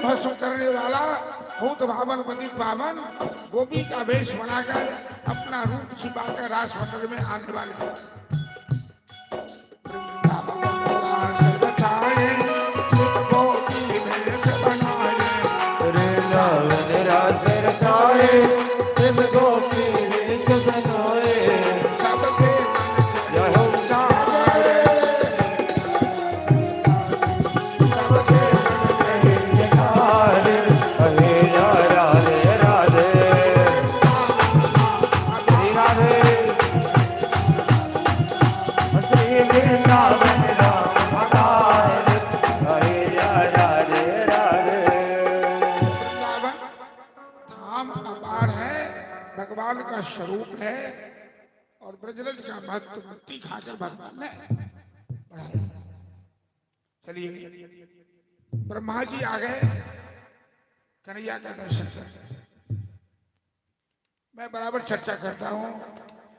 भस्म करने वाला भूत भावन पतित पावन गोपी का वेश बनाकर अपना रूप छिपाकर रासमंडल में आने वाले। वृंदावन रास रचाए, शिव गोपी वेश बनाए। सबके जय हो। सबके जयकार, हरे राधे राधे, श्री राधे, श्री वृंदावन राम भगाए, हरे राधे राधे। वृंदावन धाम अपार है, भगवान का स्वरूप है और ब्रजरज का महत्व मुक्ति खाकर भगवान ने बढ़ाया। चलिए, ब्रह्मा जी आ गए कन्हैया का दर्शन कर। मैं बराबर चर्चा करता हूं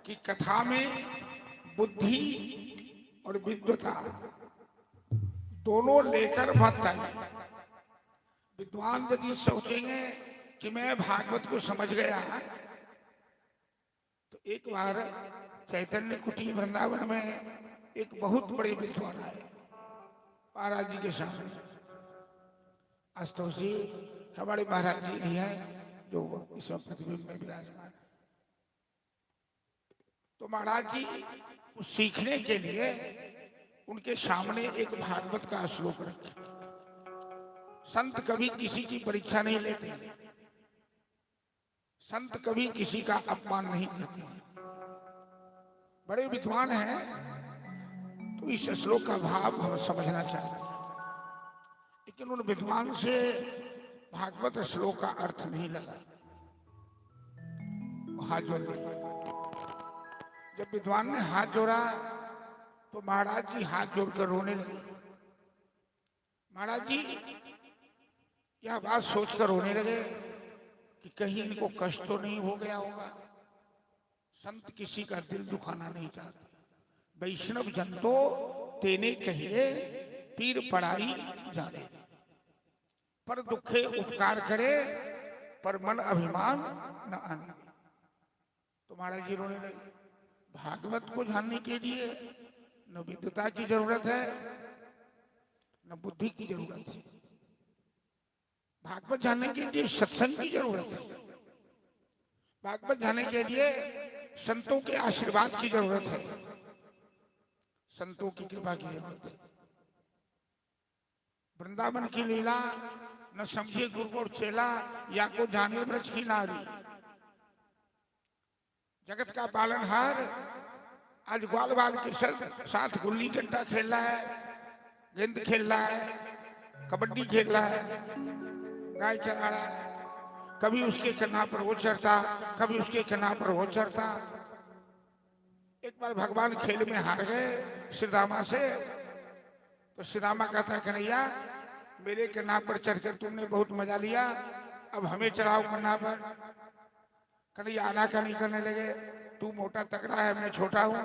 कि कथा में बुद्धि और विद्वता दोनों लेकर मत आइए। विद्वान यदि सोचेंगे कि मैं भागवत को समझ गया, तो एक बार चैतन्य कुटी वृंदावन में एक बहुत बड़े विद्वान आए महाराज जी के सामने। आस्तोषी हमारे महाराज जी ही हैं जो इस वक्त प्रतिबिंब में विराजमान हैं। तो महाराज जी को सीखने के लिए उनके सामने एक भागवत का श्लोक रखे। संत कभी किसी की परीक्षा नहीं लेते, संत कभी किसी का अपमान नहीं करते हैं। बड़े विद्वान हैं, तो इस श्लोक का भाव हम समझना चाहते हैं, लेकिन उन विद्वान से भागवत श्लोक का अर्थ नहीं लगा। वो हाथ जोड़ लिए। जब विद्वान ने हाथ जोड़ा तो महाराज जी हाथ जोड़कर रोने लगे। महाराज जी यह बात सोचकर रोने लगे कि कहीं इनको कष्ट तो नहीं हो गया होगा। संत किसी का दिल दुखाना नहीं चाहते। वैष्णव जन तो तेने कहिए, पीर पराई जाने। पर दुखे उपकार करे, पर मन अभिमान न आने। तो महाराज जी रोने लगे। भागवत को जानने के लिए न विद्वता की जरूरत है, न बुद्धि की जरूरत है। भागवत जानने के लिए सत्संग की जरूरत है। भागवत जानने के लिए संतों के आशीर्वाद की जरूरत है, संतों की कृपा की जरूरत है। वृंदावन की लीला न समझे गुरु और चेला, या को जाने ब्रज की नारी। जगत का पालनहार आज ग्वाल बाल के साथ गुल्ली डंडा खेल रहा है, गेंद खेल रहा है, कबड्डी खेल रहा है, गाय चरा रहा है। कभी उसके कन्हा पर वो चढ़ता, कभी उसके कन्हा पर वो चढ़ता। एक बार भगवान खेल में हार गए श्रीदामा से, तो श्रीदामा कहता है, कन्हैया, मेरे कन्हा पर चढ़कर तुमने बहुत मजा लिया, अब हमें चढ़ाओ कन्हा पर। कन्हैया आनाकानी करने लगे, तू मोटा तगड़ा है, मैं छोटा हूँ,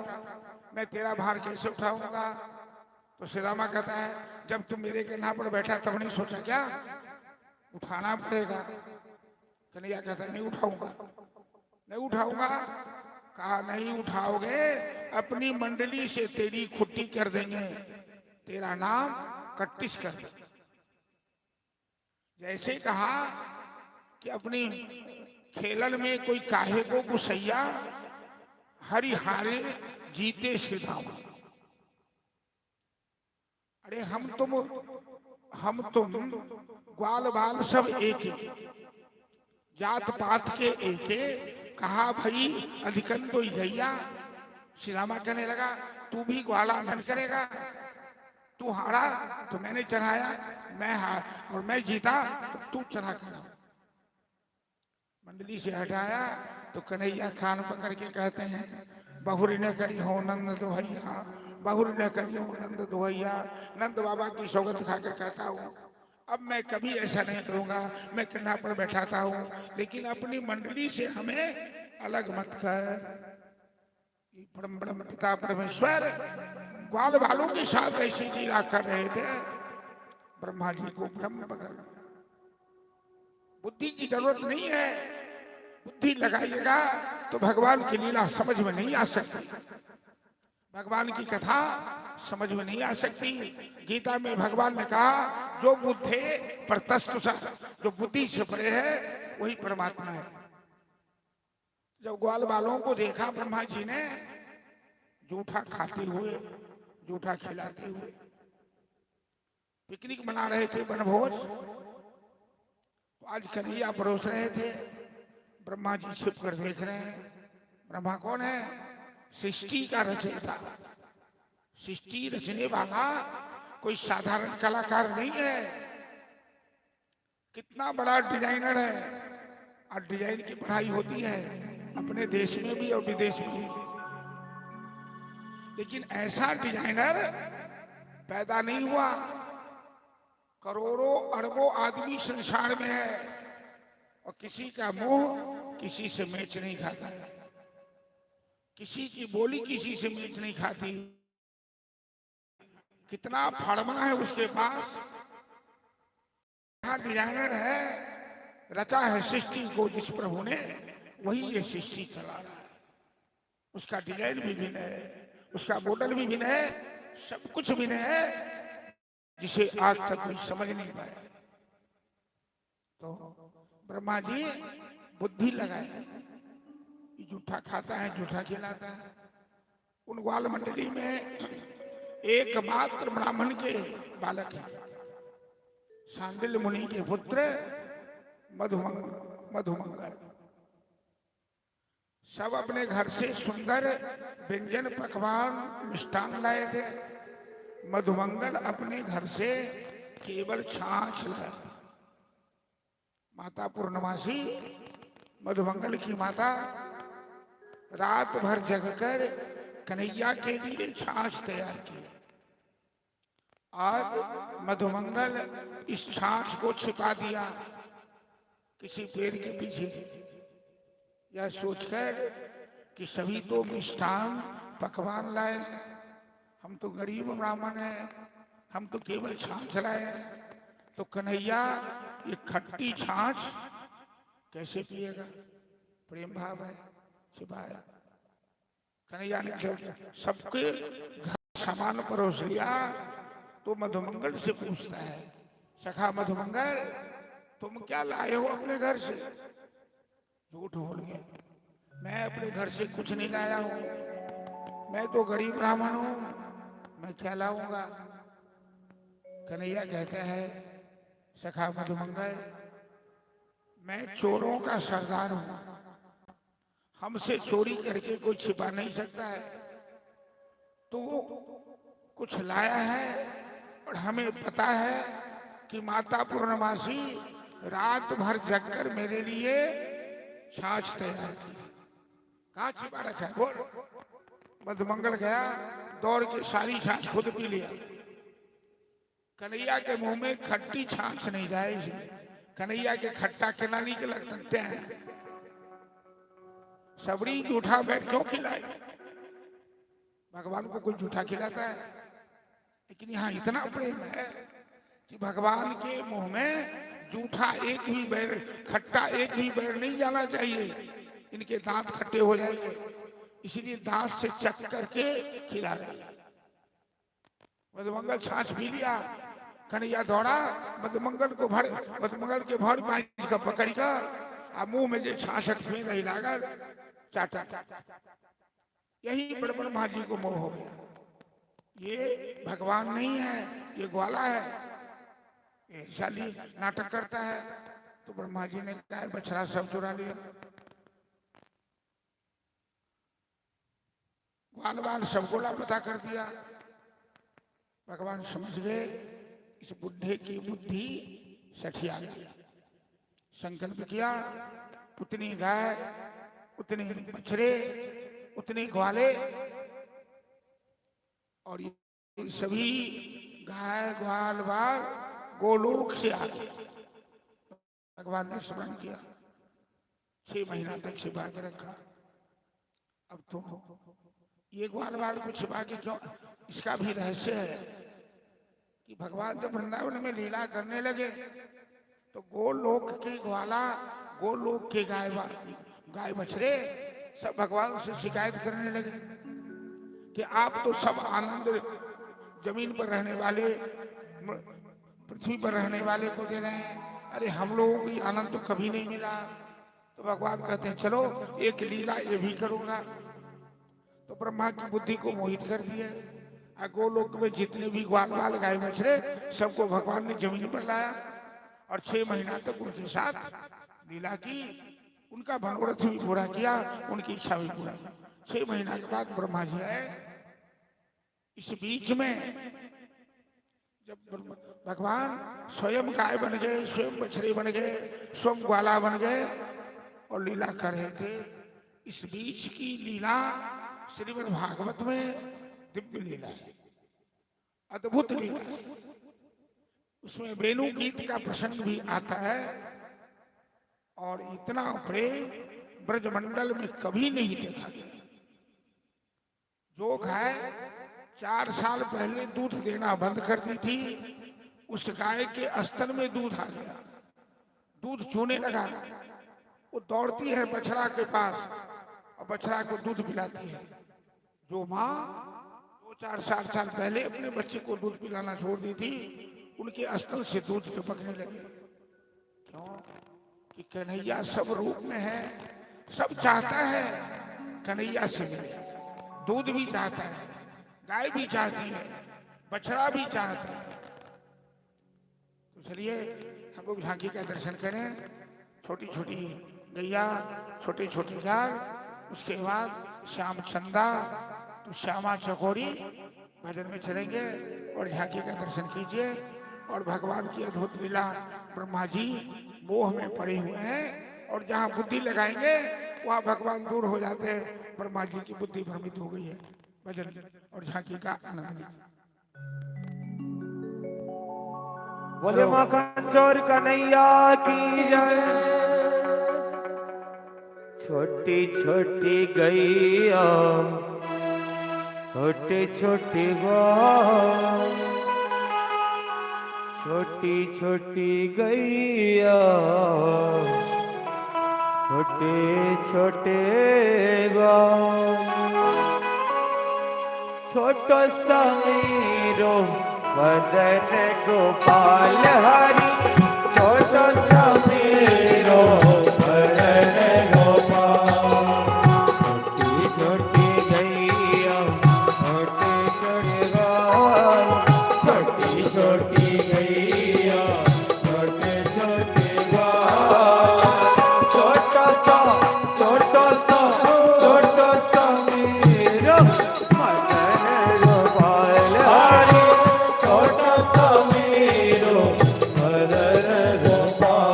मैं तेरा भार कैसे उठाऊंगा? तो श्रीरामा कहता है, जब तुम मेरे कन्हा पर बैठा तब नहीं सोचा क्या उठाना पड़ेगा? कन्हैया कहता है, नहीं उठाऊंगा, नहीं उठाऊंगा। कहा, नहीं उठाओगे, अपनी मंडली से तेरी खुट्टी कर देंगे, तेरा नाम कट्टिस कर देंगे। जैसे कहा कि अपनी खेलन में कोई काहे को गुसैया, हरि हारे जीते श्रीधामा। अरे हम तुम ग्वाल बाल सब एक, जात पात के एक। कहा भाई अधिकन तो गैया। श्रीरामा कहने लगा, तू भी ग्वाला मन करेगा, तू हारा तो मैंने चढ़ाया, मैं हार और मैं जीता तो तू चढ़ा कर। मंडली से हटाया तो कन्हैया खान पकड़ के कहते हैं, बहुर न करी हो नंद दोहैया, बहुर न करी हो नंद दोहैया। नंद बाबा की सौगंध खाकर कहता हूँ, अब मैं कभी ऐसा नहीं करूंगा, मैं कन्हा पर बैठाता हूँ, लेकिन अपनी मंडली से हमें अलग मत कर। परम ब्रह्म पिता परमेश्वर ग्वाल वालों के साथ ऐसी लीला कर रहे थे, ब्रह्मा जी को ब्रह्म पकड़ लिया। बुद्धि की जरूरत नहीं है। बुद्धि लगाइएगा तो भगवान की लीला समझ में नहीं आ सकती, भगवान की कथा समझ में नहीं आ सकती। गीता में भगवान ने कहा जो बुद्धे परतस्तु, जो बुद्धि से परे है वही परमात्मा है। जब ग्वाल बालों को देखा ब्रह्मा जी ने जूठा खाते हुए, जूठा खिलाते हुए, पिकनिक मना रहे थे, वनभोज, तो आज कन्हैया परोस रहे थे। ब्रह्मा जी छिप कर देख रहे हैं। ब्रह्मा कौन है? सृष्टि का रचयिता। सृष्टि रचने वाला कोई साधारण कलाकार नहीं है, कितना बड़ा डिजाइनर है। और डिजाइन की पढ़ाई होती है अपने देश में भी और विदेश में भी, लेकिन ऐसा डिजाइनर पैदा नहीं हुआ। करोड़ों अरबों आदमी संसार में है और किसी का मुंह किसी से मैच नहीं खाता है, किसी की बोली किसी से मैच नहीं खाती। कितना फड़मा है उसके पास, डिजाइनर है, रचा है सृष्टि को जिस प्रभु ने, वही ये सृष्टि चला रहा है। उसका डिजाइन भी भिन्न है, उसका मॉडल भी भिन्न है, सब कुछ भिन्न है, जिसे आज तक कोई समझ नहीं पाया। तो ब्रह्मा जी बुद्धि लगाए, जूठा खाता है जूठा खिलाता है। उन ग्वाल मंडली में एकमात्र ब्राह्मण के बालक है, सांडिल मुनि के पुत्र मधुमंगल। सब अपने घर से सुंदर व्यंजन पकवान मिष्ठान लाए थे। मधुमंगल अपने घर से केवल छाछ लाए। माता पूर्णमासी मधुमंगल की माता रात भर जगकर कन्हैया के लिए छाछ तैयार की। आज मधुमंगल इस छाछ को छिपा दिया किसी पेड़ के पीछे, यह सोचकर कि सभी तो मिष्ठान पकवान लाए, हम तो गरीब ब्राह्मण हैं, हम तो केवल छाछ लाए हैं, तो कन्हैया ये खट्टी छाछ कैसे पिएगा? प्रेम भाव है, छिपाया। कन्हैया ने जब सबके घर सामान परोस लिया तो मधुमंगल से पूछता है, सखा मधुमंगल तुम क्या लाए हो अपने घर से? झूठ बोल गया, मैं अपने घर से कुछ नहीं लाया हूं, मैं तो गरीब ब्राह्मण हूं, मैं क्या लाऊंगा? कन्हैया कहता है, सखा मधुमंगल मैं चोरों का सरदार हूं, हमसे चोरी करके कोई छिपा नहीं सकता है। तो कुछ लाया है और हमें पता है कि माता पूर्णमासी रात भर जगकर मेरे लिए छाछ तैयार की, कहाँ छिपा रखा है? बोल। मधुमंगल गया, दौड़ के सारी छाछ खुद पी लिया। कन्हैया के मुंह में खट्टी छाछ नहीं जाए, इसलिए कन्हैया के खट्टा केना नहीं के लगते हैं। सबरी जूठा बैठ क्यों खिलाए? भगवान को कोई जूठा खिलाता है? लेकिन यहाँ इतना प्रेम है कि भगवान के मुंह में जूठा एक भी बैर, खट्टा एक भी बैर नहीं जाना चाहिए, इनके दांत खट्टे हो जाएंगे, इसलिए दांत से चक करके खिला रहे हैं। मधुमंगल छाछ पी लिया, कन्हैया दौड़ा, मधुमंगल को भर, मधुमंगल के भर बाँझ का पकड़ कर आ मुंह में जो छाछ फे रही लागल चाटा। यही पर ब्रह्मा जी को मोह हो गया, ये भगवान नहीं है, ये ग्वाला है, ऐसा नाटक करता है। तो ब्रह्मा जी ने गाय बछड़ा सब चुरा लिया, ग्वाल बाल सबको लापता कर दिया। भगवान समझ गए इस बुढ़े की बुद्धि सठिया गई। संकल्प किया उतनी गाय, उतने बछड़े, उतने ग्वाले, और ये सभी गाय ग्वाल बाल गोलोक से आ गए। भगवान ने स्मरण किया, 6 महीना तक छिपा के रखा। अब तो ये ग्वाल बाल को छिपा के क्यों, इसका भी रहस्य है कि भगवान जब वृंदावन में लीला करने लगे तो गोलोक के ग्वाला, गोलोक के गाय गाय बछड़े सब भगवान से शिकायत करने लगे कि आप तो सब आनंद जमीन पर रहने वाले, पृथ्वी पर रहने वाले को दे रहे हैं, अरे हम लोगों की आनंद तो कभी नहीं मिला। तो भगवान कहते हैं चलो एक लीला ये भी करूंगा। तो ब्रह्मा की बुद्धि को मोहित कर दिया। गोलोक में जितने भी ग्वाल बाल गाय बछड़े सबको भगवान ने जमीन पर लाया और 6 महीना तक उनके साथ लीला की, उनका मनोरथ भी पूरा किया, उनकी इच्छा भी पूरा की। 6 महीना के बाद ब्रह्मा जी आए। इस बीच में जब भगवान स्वयं गाय बन गए, स्वयं बछड़े बन गए, स्वयं ग्वाला बन गए और लीला कर रहे थे। इस बीच की लीला श्रीमद् भागवत में दिव्य लीला है, अद्भुत लीला है। उसमें वेणु गीत का प्रसंग भी आता है और इतना प्रेम ब्रजमंडल में कभी नहीं देखा गया। जो गाय 4 साल पहले दूध देना बंद कर दी थी, उस गाय के स्तन में दूध आ गया, दूध चूने लगा। वो दौड़ती है बछड़ा के पास और बछड़ा को दूध पिलाती है। जो माँ 2 4 7 साल पहले अपने बच्चे को दूध पिलाना छोड़ दी थी, उनके स्तन से दूध टपकने लगे। क्यों? कि कन्हैया सब रूप में है, सब चाहता है कन्हैया से मिले। दूध भी चाहता है, गाय भी चाहती है, बछड़ा भी चाहता है। तो चलिए हम लोग झांकी का दर्शन करें। छोटी छोटी गैया, छोटे छोटे गाल, उसके बाद श्याम चंदा, तो श्यामा चकोरी भजन में चलेंगे और झांकी का दर्शन कीजिए। और भगवान की अद्भुत लीला, ब्रह्मा जी मोह में पड़े हुए हैं और जहाँ बुद्धि लगाएंगे वहाँ भगवान दूर हो जाते हैं। ब्रह्मा जी की बुद्धि भ्रमित हो गई है। भजन और झांकी का आनंद लीजिए। बोले माखन चोर कन्हैया की जय। छोटी छोटी गैया छोटे छोटे ग्वाल, छोटी छोटी गैया छोटे छोटे ग्वाल, छोटो समीरो मदन गोपाल हरि, छोटो समीरो मदन गोपाल, छोटी छोटी गैया छोटे छोटे ग्वाल, छोटी छोटी गैया छोटे छोटे ग्वाल, छोटो सा छोटो सा मेरो मदन गोपाल हरि, छोटो सा मेरो मदन गोपाल।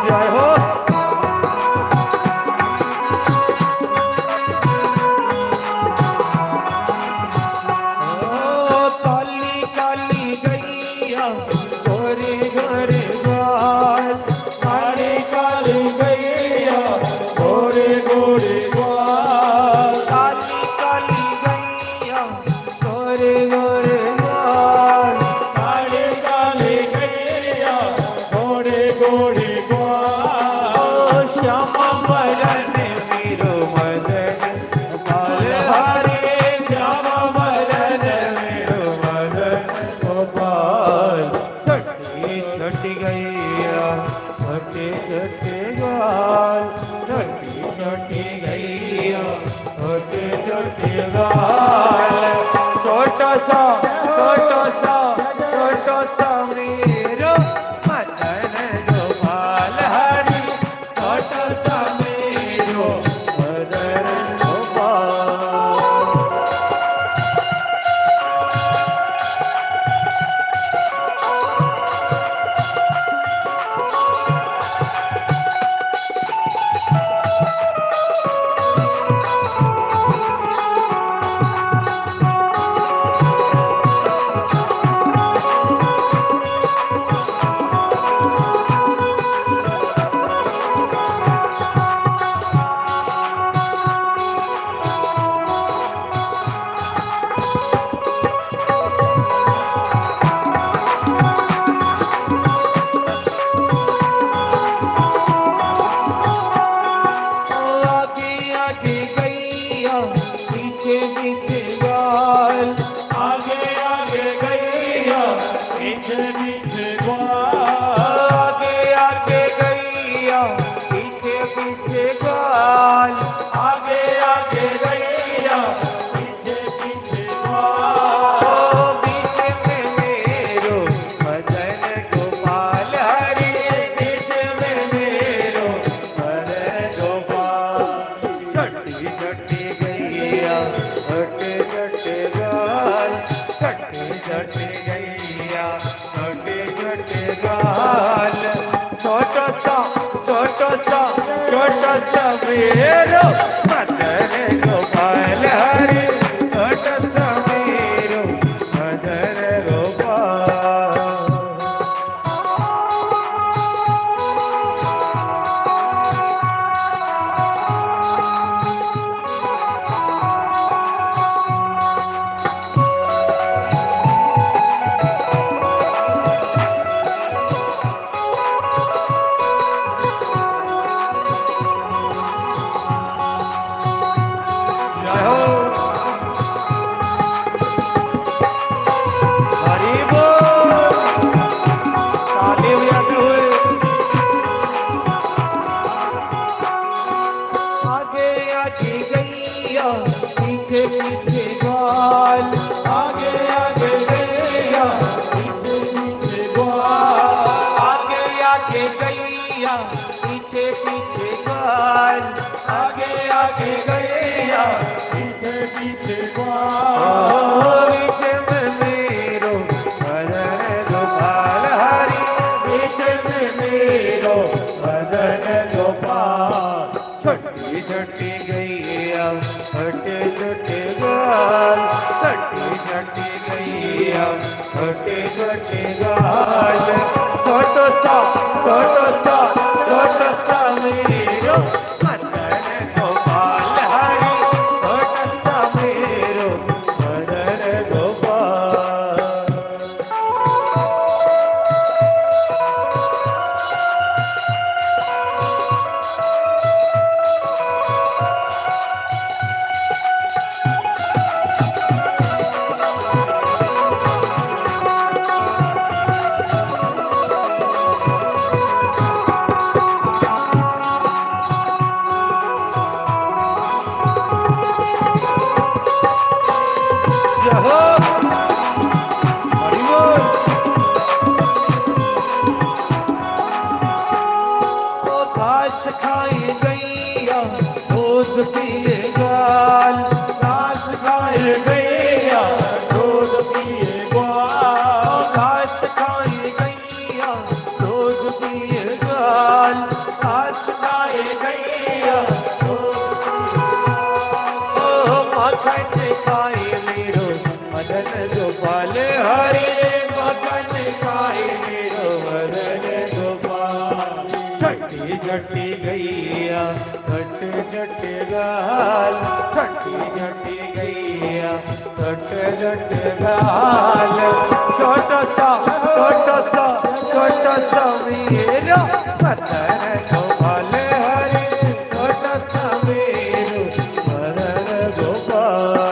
जय हो। ओ काली काली गैया गोरे गोरे ग्वाल, काली काली गैया गोरे गोरे ग्वाल, काली काली गैया गोरे गोरे ग्वाल, काली काली गैया गोरे गोरे ग्वाल, श्याम मरण मेरो मदन गोपाल हरे, श्याम मरण मेरो मदन गोपाल, छोटी छोटी गैया छोटे छोटे ग्वाल, छोटी छोटी गैया छोटे छोटे ग्वाल, छोटो सा छोटो सा छोटो सा मेरो मदन गोपाल हरि, छोटो सा मेरो आगे आगे गैया पीछे पीछे ग्वाल। आगे आगे गैया पीछे पीछे ग्वाल। आगे आगे गैया पीछे पीछे ग्वाल। आगे आगे गैया पीछे पीछे ग्वाल। ओ बीच में मेरो मदन गोपाल हरि, बीच में मेरो मदन गोपाल। छोटी छोटी गैया छोटे छोटे ग्वाल, छोटी छोटी गैया छोटे छोटे ग्वाल। छोटो सा छोटो सा छोटो सा मेरो मदन गोपाल हरि, छोटो सा मेरो मदन गोपाल। जय हो, हरि बोल। ताली बजाते हुए आगे आगे गैया पीछे पीछे ग्वाल। आगे आगे गैया पीछे पीछे ग्वाल। आगे आगे गैया पीछे पीछे ग्वाल। आगे आगे गैया पीछे पीछे ग्वाल। ओ बीच में मेरो मदन गोपाल हरि, बीच में मेरो मदन गोपाल। छोटी छोटी गैया छोटे छोटे ग्वाल, छोटी छोटी गैया छोटे छोटे ग्वाल। छोटो सा छोटो सा छोटो सा मेरो मदन गोपाल हरि, छोटो सा मेरो मदन गोपाल। जय हो, हरि बोल। ओ घास खाए गैया दूध पिए ग्वाल। घास खाए गैया दूध पिए ग्वाल। घास खाए गैया दूध पिए ग्वाल। घास खाए गैया दूध पिए। ओ माखन खाए मेरो मदन गोपाल हरि, मगन खाए मेरो मदन गोपाल। छोटी छोटी गैया छोटे छोटे गाल, छोटी छोटी गैया छोटे छोटे गाल। छोटो सा छोटो सा छोटो सा मेरो मदन गोपाल हरि, छोटो सा मेरो मदन गोपाल।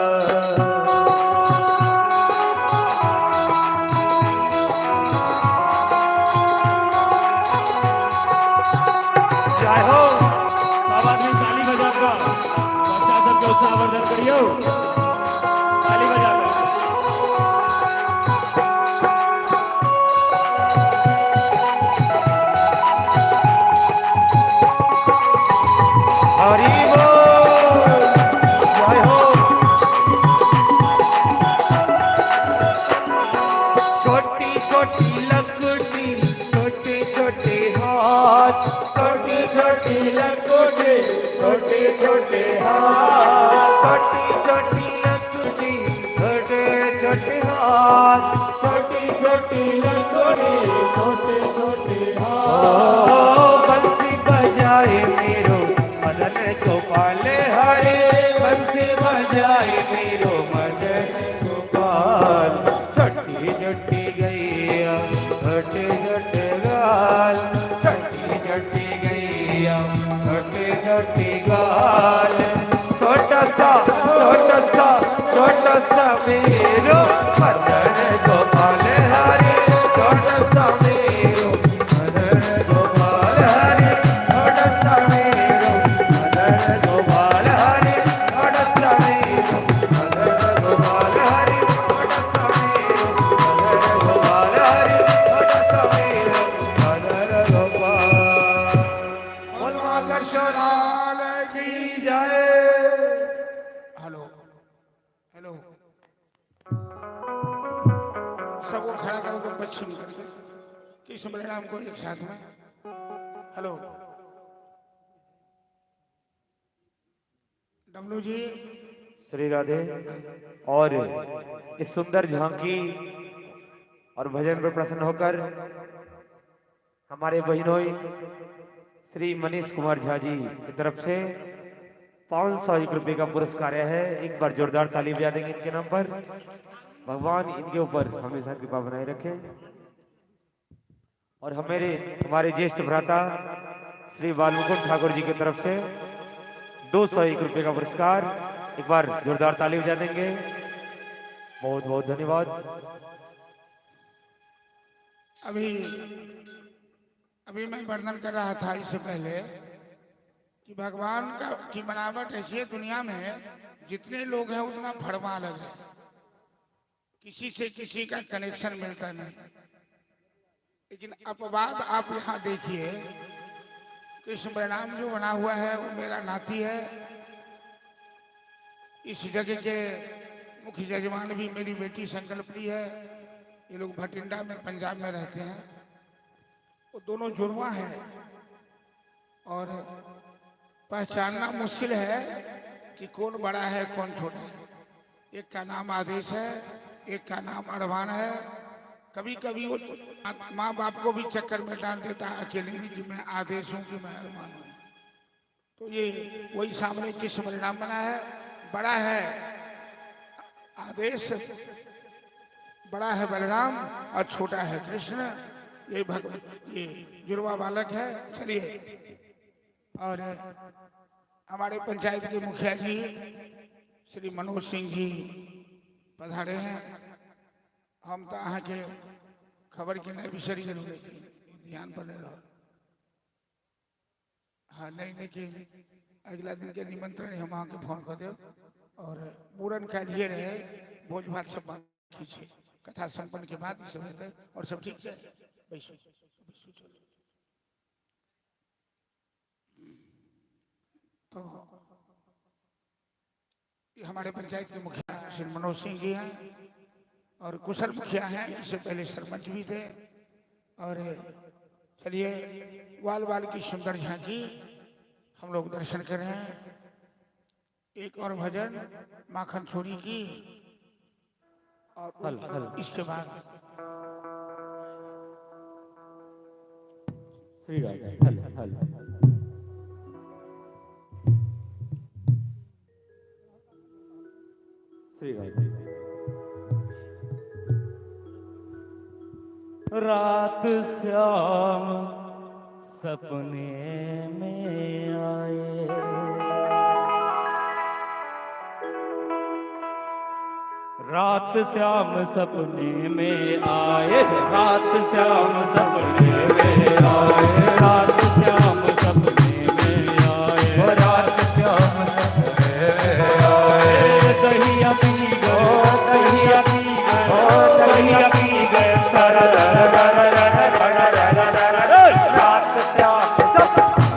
जय हो। सब आदमी ताली बजाकर बच्चा सबके उत्साहवर्धन करियो, ताली बजाकर। हरि बोल। जय हो। छोटी छोटी लकुटी छोटे छोटे हाथ, छोटी छोटी लंगोटे छोटे छोटे हाथ। पश्चिम करके कृष्ण बलराम को एक साथ में। हेलो डब्लू जी, श्री राधे। और इस सुंदर झांकी और भजन पर प्रसन्न होकर हमारे बहनोई श्री मनीष कुमार झा जी की तरफ से 501 रुपए का पुरस्कार है। एक बार जोरदार ताली बजा देंगे इनके नाम पर। भगवान इनके ऊपर हमेशा कृपा बनाए रखे। और हमारे हमारे ज्येष्ठ भ्राता श्री बालमुकुंद ठाकुर जी की तरफ से 201 रुपए का पुरस्कार। एक बार जोरदार ताली बजा देंगे। बहुत बहुत धन्यवाद। अभी अभी मैं वर्णन कर रहा था इससे पहले कि भगवान का की बनावट ऐसी है, दुनिया में जितने लोग हैं उतना फड़वा अलग है, किसी से किसी का कनेक्शन मिलता नहीं। लेकिन अपवाद आप यहाँ देखिए, कृष्ण बलराम जो बना हुआ है वो मेरा नाती है। इस जगह के मुख्य यजमान भी मेरी बेटी संकल्पनी है। ये लोग भटिंडा में पंजाब में रहते हैं। वो दोनों जुड़वा है और पहचानना मुश्किल है कि कौन बड़ा है कौन छोटा है। एक का नाम आदेश है, एक का नाम अरमान है। कभी कभी वो माँ बाप को भी चक्कर में डाल देता है अकेले में कि मैं आदेश हूँ कि मैं अरमान हूँ। तो ये वही सामने कृष्ण बलराम बना है, बड़ा है आदेश, बड़ा है बलराम और छोटा है कृष्ण। ये भगवान ये जुड़वा बालक है। चलिए, और हमारे पंचायत के मुखिया जी श्री मनोज सिंह जी पधारे हैं। हम तो अहाँ के खबर के नहीं बिसरी गेलहुँ, लेकिन ध्यान पर नहीं रह। हाँ नहीं, लेकिन अगला दिन के निमंत्रण हम अहाँके फोन कर देब। और मूड़न काल्हिए रहे, भोज भात सब बाकी छै, कथा संपन्न के बाद सब हेतै। और सब ठीक छै? बैसू बैसू, चलू। तो ये हमारे पंचायत के मुखिया श्री मनोज सिंह जी हैं और कुशल मुखिया हैं, इससे पहले सरपंच भी थे। और चलिए, ग्वाल बाल की सुंदर झांकी हम लोग दर्शन कर रहे हैं। एक और भजन माखन छोरी की, और हल, हल। इसके बाद श्री राधे। हल हल। श्री राधे। रात श्याम सपने में आए, रात श्याम सपने में आए, रात श्याम सपने में आए, रात श्याम सपने में आए, रात श्याम सपने में आए। दहिया पी गए, दहिया पी गए, दहिया पी गए, रात श्याम सपने में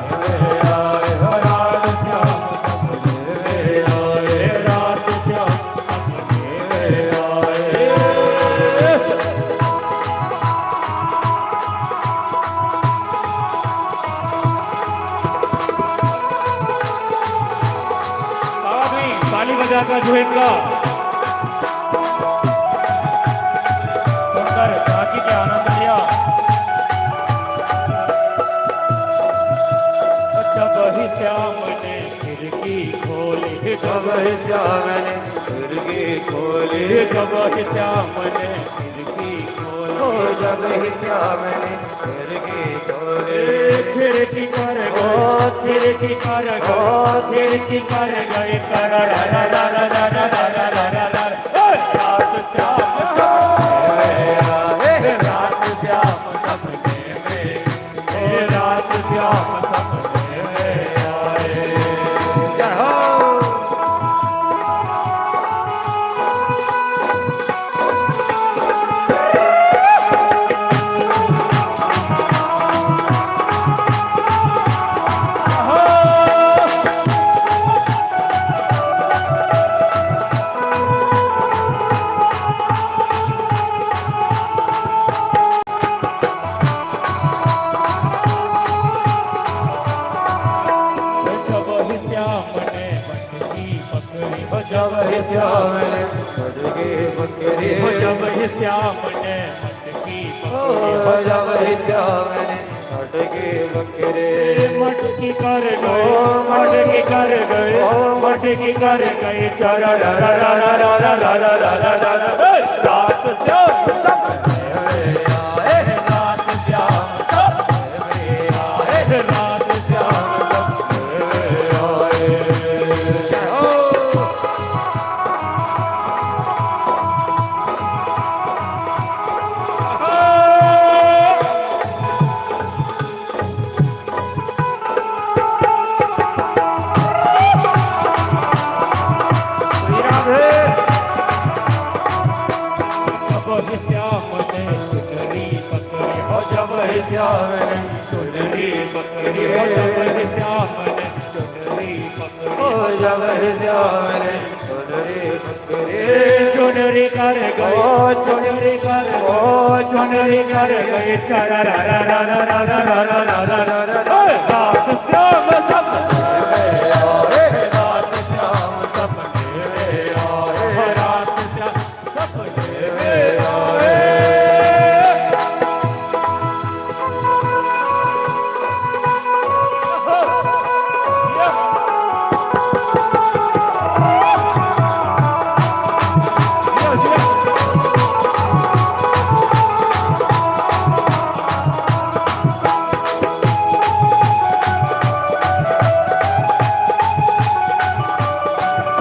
आए, रात श्याम सपने में आए, रात श्याम सपने में आए। आदमी ताली बजाकर जो इनका सुनकर झांकी के आनंद लिया। जब ही श्याम ने खिड़की खोली, जब श्याम ने खिड़की खोली, जब ही श्याम ने खिड़की ओ खोली, जब ही श्याम ने खिड़की खोली, खिड़की कर गए, खिड़की कर गए, खिड़की कर गए, कर रा रा रा रा रा रा रा रा रा रा। रात श्याम सपने, रात श्याम सपने में, रात श्याम सपने में आए। जय हो। हो। हो जब ही श्याम ने मटकी पकड़ी, हो जब ही श्याम ने मटकी हो पकड़ी, जब ही श्याम ने मटकी पकड़ी, मटकी कर गए, मटकी कर गए, मटकी कर गए, चरा रा रा रा रा रा रा रा रा रा रा रा। रात श्याम सपने में आए, रात श्याम सपने में आए, रात श्याम सपने में आए। जय हो। श्री राधे। जब ही श्याम ने चुनरी पकड़ी, हो जब ही श्याम ने चुनरी पकड़ी, हो जब ही श्याम ने चुनरी पकड़ी, हो जब ही श्याम ने चुनरी पकड़ी, चुनरी कर गए, चुनरी कर गए, चुनरी कर गए, चरा रा रा रा रा रा रा रा रा रा रा रा। रात श्याम सपने में आए, रात श्याम सपने में आए, रात श्याम सपने में आए।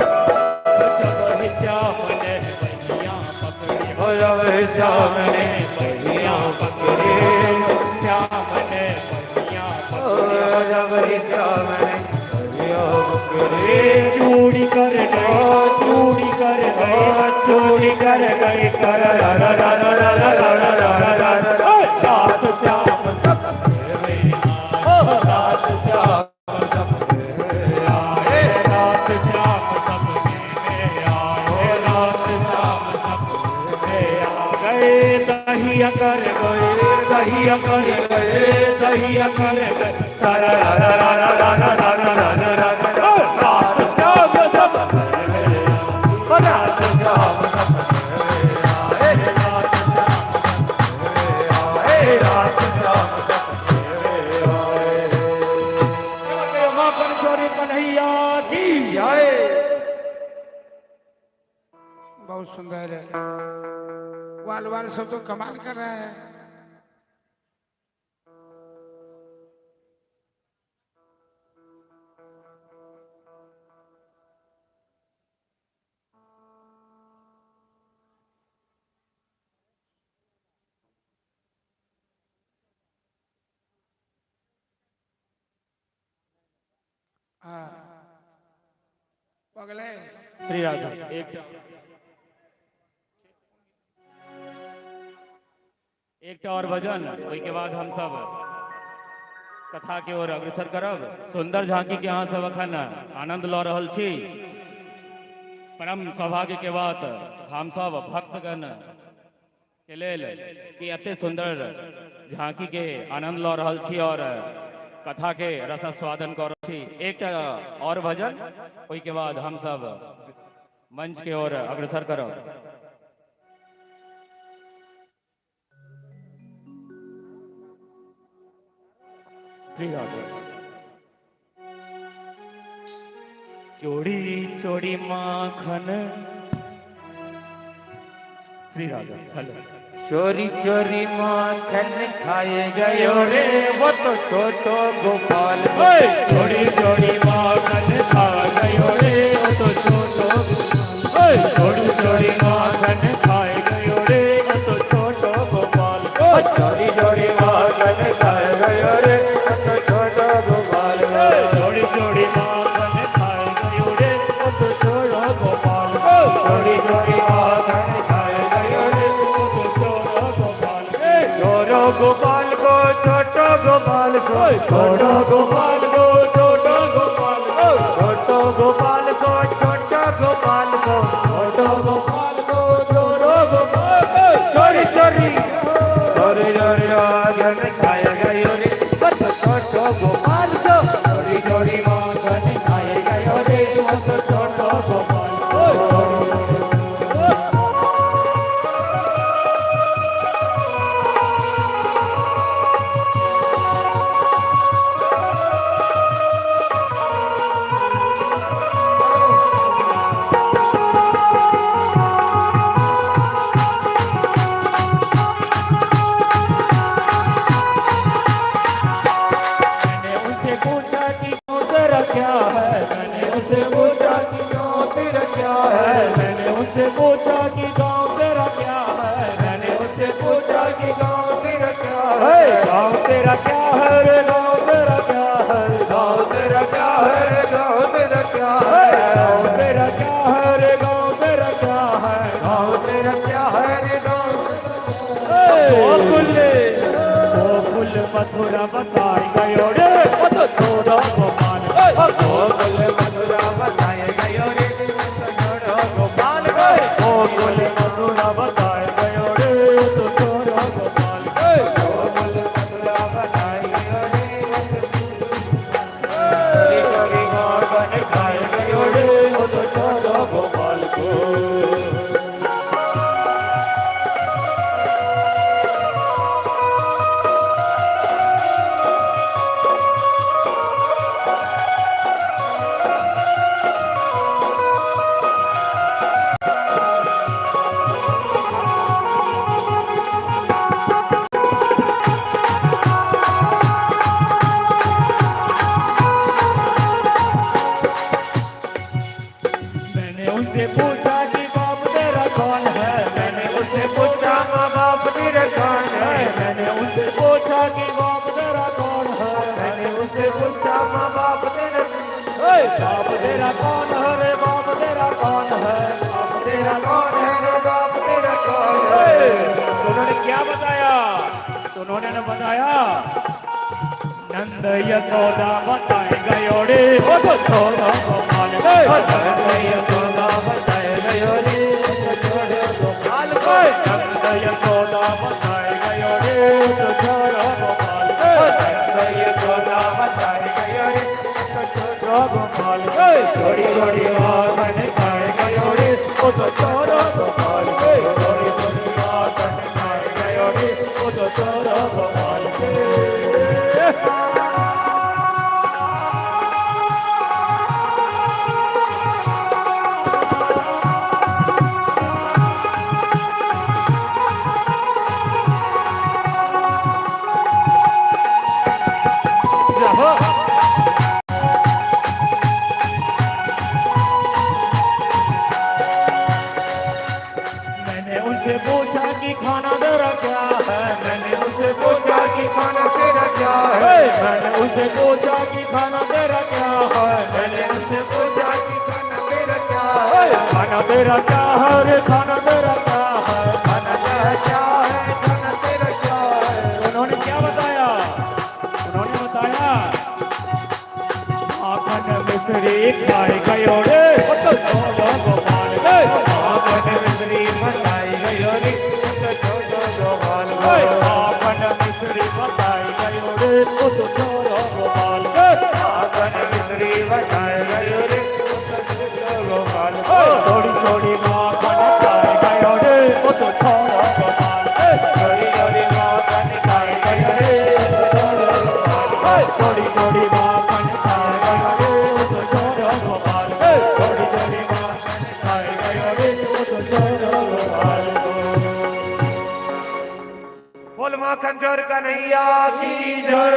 जब ही श्याम ने बहिया पकड़ी, हो जब ही श्याम ने बहिया पकड़ी, श्याम ने बहिया हो पकड़ी, जब ही श्याम ने बहिया पकड़ी, चूड़ी कर गए, चूड़ी कर गए, चूड़ी कर गए, कर रा रा रा रा रा रा रा रा रा रा रा। रात श्याम सपने में आए, रात श्याम सपने में आए, रात श्याम सपने में आए, रात श्याम सपने में आ गए, दहिया कर गए, दहिया कर गए, दहिया कर गए, रा रा रा रा रा रा रा रा रा रा रा रा। रात श्याम सपने में आए, रात श्याम सपने में आए, रात आए, रात श्याम सपने में आए। माखन चोरी कन्हैया की जय। बहुत सुंदर है। ग्वाल बाल सब तो कमाल कर रहे हैं। हाँ, पगले। श्री राधा। एक एकटा और भजन, ओहिके बाद हम सब कथा के ओर अग्रसर करब। सुंदर झांकी के अहाँ सब अखन आनंद लऽ रहल छी। परम सौभाग्य के बात हम सब भक्तगण के लेल कि एते सुंदर झांकी के आनंद लऽ रहल छी और कथा के रसास्वादन कऽ रहल छी। एकटा और भजन, ओहिके बाद हम सब मंच के ओर अग्रसर करब। श्री राधे। चोरी चोरी माखन। श्री राधे। हेलो। चोरी चोरी माखन खाए गयो रे, वो तो छोटो गोपाल। चोरी चोरी माखन खा गयो रे, वो तो छोटो। चोरी चोरी माखन खाए गयो रे, वो तो छोटो गोपाल। चोरी चोरी माखन खाए गयो रे, वो तो छोटो गोपाल। चोरी चोरी माखन खाए गयो रे, वो तो छोटो गोपाल। चोरी चोरी माखन खाए गयो रे, वो तो छोटो गोपाल। छोरो गोपाल को, छोटो गोपाल को, छोटो गोपाल को, छोटो गोपाल को, छोटो गोपाल को, छोटो गोपाल को, छोटो गोपाल को, छोटो गोपाल को। चोरी चोरी चोरी चोरी माखन खाए गयो रे, वो तो छोटो गोपाल को। चोरी चोरी माखन खाए गयो रे, वो तो छोटो गोपाल। तेरा क्या है। मैंने उनसे पूछा कि गाँव तेरा क्या है। मैंने उनसे पूछा कि गाँव तेरा क्या है। गाँव तेरा क्या है रे, गाँव तेरा क्या है। गाँव तेरा क्या है रे, गाँव तेरा क्या है। गाँव तेरा क्या है रे, गाँव तेरा क्या है। गाँव तेरा क्या है रे, गाँव। गोकुल गोकुल मथुरा बताए गयो रे, छोड़ो गोपाल। गोकुल मथुरा बताए गयो रे, छोड़ो गोपाल। गोकुल मथुरा बताए गयो रे, तो छोड़ो गोपाल। गोकुल मथुरा बताए गयो रे, चोरी चोरी गोवर्धन खाए गयो रे, तो छोड़ो गोपाल को। मैंने उनसे पूछा कि बाप तेरा कौन है। मैंने उनसे पूछा माँ बाप तेरा कौन है। मैंने उनसे पूछा कि बाप तेरा कौन है। मैंने उनसे पूछा माँ बाप तेरा, बाप तेरा कौन है रे, बाप तेरा कौन है। बाप तेरा कौन है रे, बाप तेरा कौन है। तो उन्होंने क्या बताया? तो उन्होंने न बताया, नंद यशोदा बताए गयो रे, ओ तो छोड़ो गोपाल। नंद यशोदा बताए गयो रे, ओ तो छोड़ो गोपाल। नंद यशोदा बताए गयो रे, ओ तो छोड़ो गोपाल। नंद यशोदा बताए गयो रे, ओ तो छोड़ो गोपाल। थोड़ी थोड़ी माखन खाए गयो रे, ओ तो छोड़ो गोपाल। थोड़ी थोड़ी माखन खाए गयो रे, ओ तो छोड़ो गोपाल। मैंने उनसे पूछा कि खाना तेरा क्या है। मैंने उनसे पूछा कि खाना तेरा क्या है। मैंने उनसे पूछा कि खाना तेरा क्या है। मैंने उनसे पूछा कि खाना तेरा क्या है। खाना तेरा क्या है रे, खाना तेरा क्या है। खाना तेरा क्या है, खाना तेरा क्या है। उन्होंने क्या बताया? उन्होंने बताया, माखन मिश्री खाए गयो रे, ओ तो छोड़ो गोपाल। माखन मिश्री बताई गयो रे, ओ तो छोड़ो गोपाल। माखन मिश्री बताई गयो रे, ओ तो छोड़ो गोपाल। माखन मिश्री बताई गयो रे, ओ तो छोड़ो गोपाल। थोड़ी थोड़ी माखन खाए गयो रे, ओ तो छोड़ो गोपाल। थोड़ी थोड़ी माखन खाए गयो रे, ओ तो छोड़ो गोपाल। थोड़ी थोड़ी माखन खाए गयो रे, ओ तो छोड़ो गोपाल। थोड़ी थोड़ी माखन खाए गयो रे, ओ तो छोड़ो गोपाल। बोल माखन चोर कन्हैया की जय।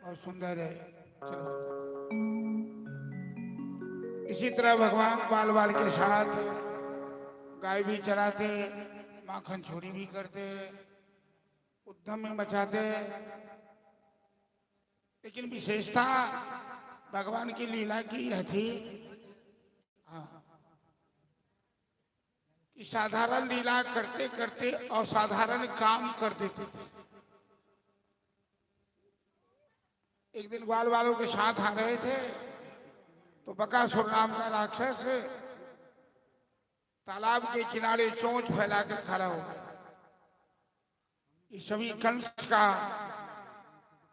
बहुत सुंदर है। चलो, इसी तरह भगवान बाल बाल के साथ गाय भी चराते, माखन चोरी भी करते, उद्यम में मचाते। लेकिन विशेषता भगवान की लीला की यह थी, हाँ, कि साधारण लीला करते करते असाधारण काम कर देते थे। एक दिन ग्वाल वालों के साथ आ रहे थे तो बकासुर नाम का राक्षस तालाब के किनारे चोंच फैलाकर खड़ा हो गया। ये सभी कंस का